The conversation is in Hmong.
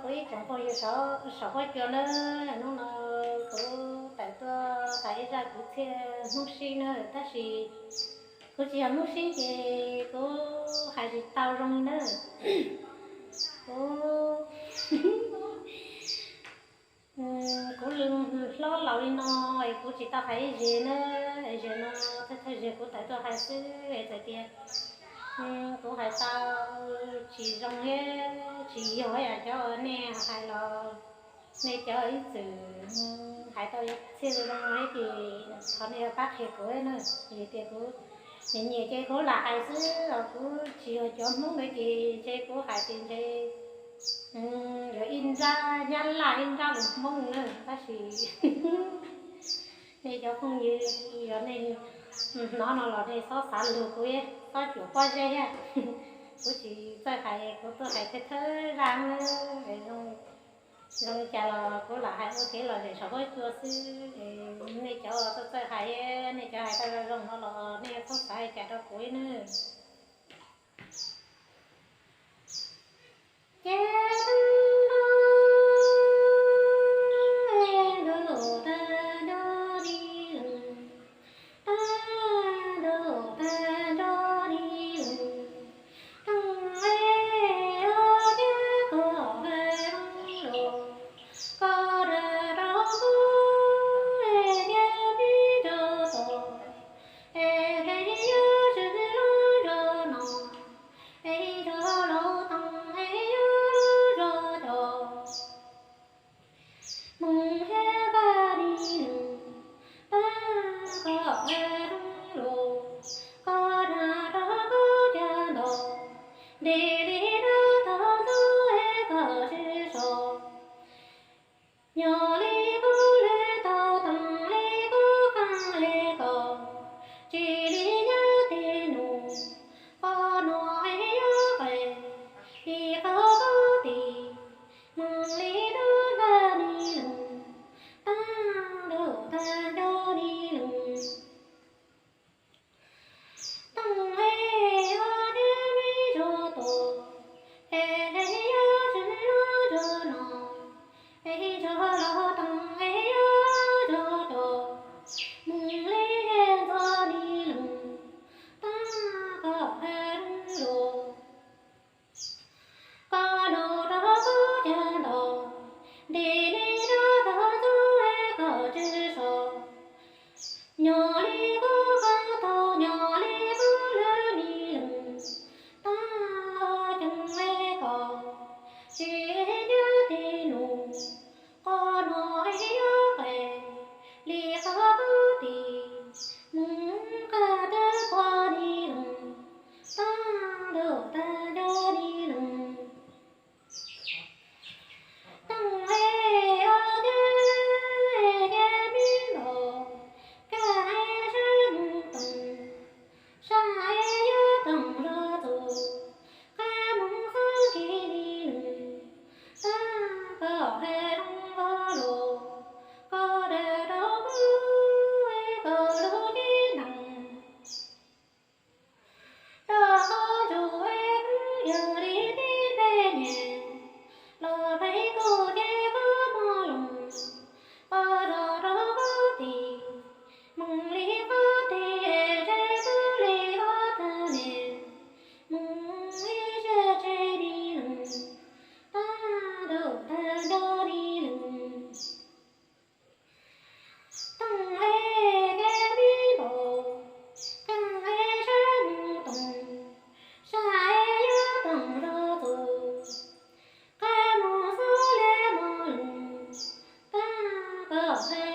Kuv ib tsoom phooj ywg saum huab cua na, hnub no kuv tawm tuaj hais ib zaj kwv txhiaj Hmoob Sib na, tab sis kuv tsis yog Hmoob Sib ces kuv hais tsis tau zoo li na. Kuv, kuv hlob laus li no es kuv tsis tau hais ib zes na, es zes no thawj thawj zes kuv tawm tuaj hais xwb es txawm tias kuv hais tau tsis zoo thiab tsis yog yam cov uas nej hais los nej cov ib txwm hais tau txhiaj zoo no thiab ces thov nej pab qhia kuv na. Vim tias kuv nyiam nyiam ces kuv lam hais xwb os, kuv tsis yog cov Hmoob ntawd ces ntshe kuv hais ces ntshe yuav ib nrab Nyab Laj ib nrab lus Hmoob na, tab sis nej cov phooj ywg yog nej hnov no los nej txhob xav lus kuv, txhob cuam pob zeb thiab. Kuv tsis txawj hais, kuv tuaj hais thawj thawj zaj na. Zoo li cas los kuv lam hais ua kev lom zem saum huab cua xwb. Nej cov txawj txawj hais, nej cov hais tau zoo zoo no los nej txhob xav li cas rau kuv nawb. Ces tag nrho, tag nrho li, tag nrho, tag nrho li, tag nrho, koj dag rau kuv, thiab peb nrog tod, es peb yuav tsis lub zos no, es nrog laus Toom es yuav lub zos cov. Mus thiab pab li lwm, pab koj hais zoo lus, koj dag rau kuv caj nto, nti li dab tog ntxub es koj tsis so. Nyob li kuv hle tau, teem li kuv qee li koj, tsis li nyab tij nus, qhov no es yuav qes li qhov kuv tim, meem li dub dag li lwm, tag nrho tag nrho li lwm. Toom es ua thiab peb nrog tod, es peb yuav tsis lub zos no, es nrog laus Toom es yuav lub zos cov, meem li ntxhua li lwm, tag koj hais zoo lus. Koj lus rau kuv caj nto, nti li dab tog ntxub es koj tsis so. Nyob li kuv qee tau, nyob li kuv hle li lwm, tag ua ceev li koj, tsis nyab tij nus, qhov no es yuav qes li qhov kuv tim, meem qee tawb pog li lwm, tag nrho tag nrho li lwm. Toom es ua thiab peb nrog, koj es sab mus Toom, sab es yuav Toom zov txus, qab mus xob kis li lwm, tag koj hais zoo lus, koj dag rau kuv es koj lub cev nees. Rau qhov ntsuj es kuv yog li tib peb nyuag, los peb kuj ces kuv muaj lus, koj zov rau kuv tim, meem li kuv tim es kuv li kuv tag niam, meem li sab tseg li lwm, tag nrho tag nrho li lwm. Toom es thiab peb nrog, koj es sab mus Toom, sab es yuav Toom zov txus, qab mus xob li muaj lus, tag koj hais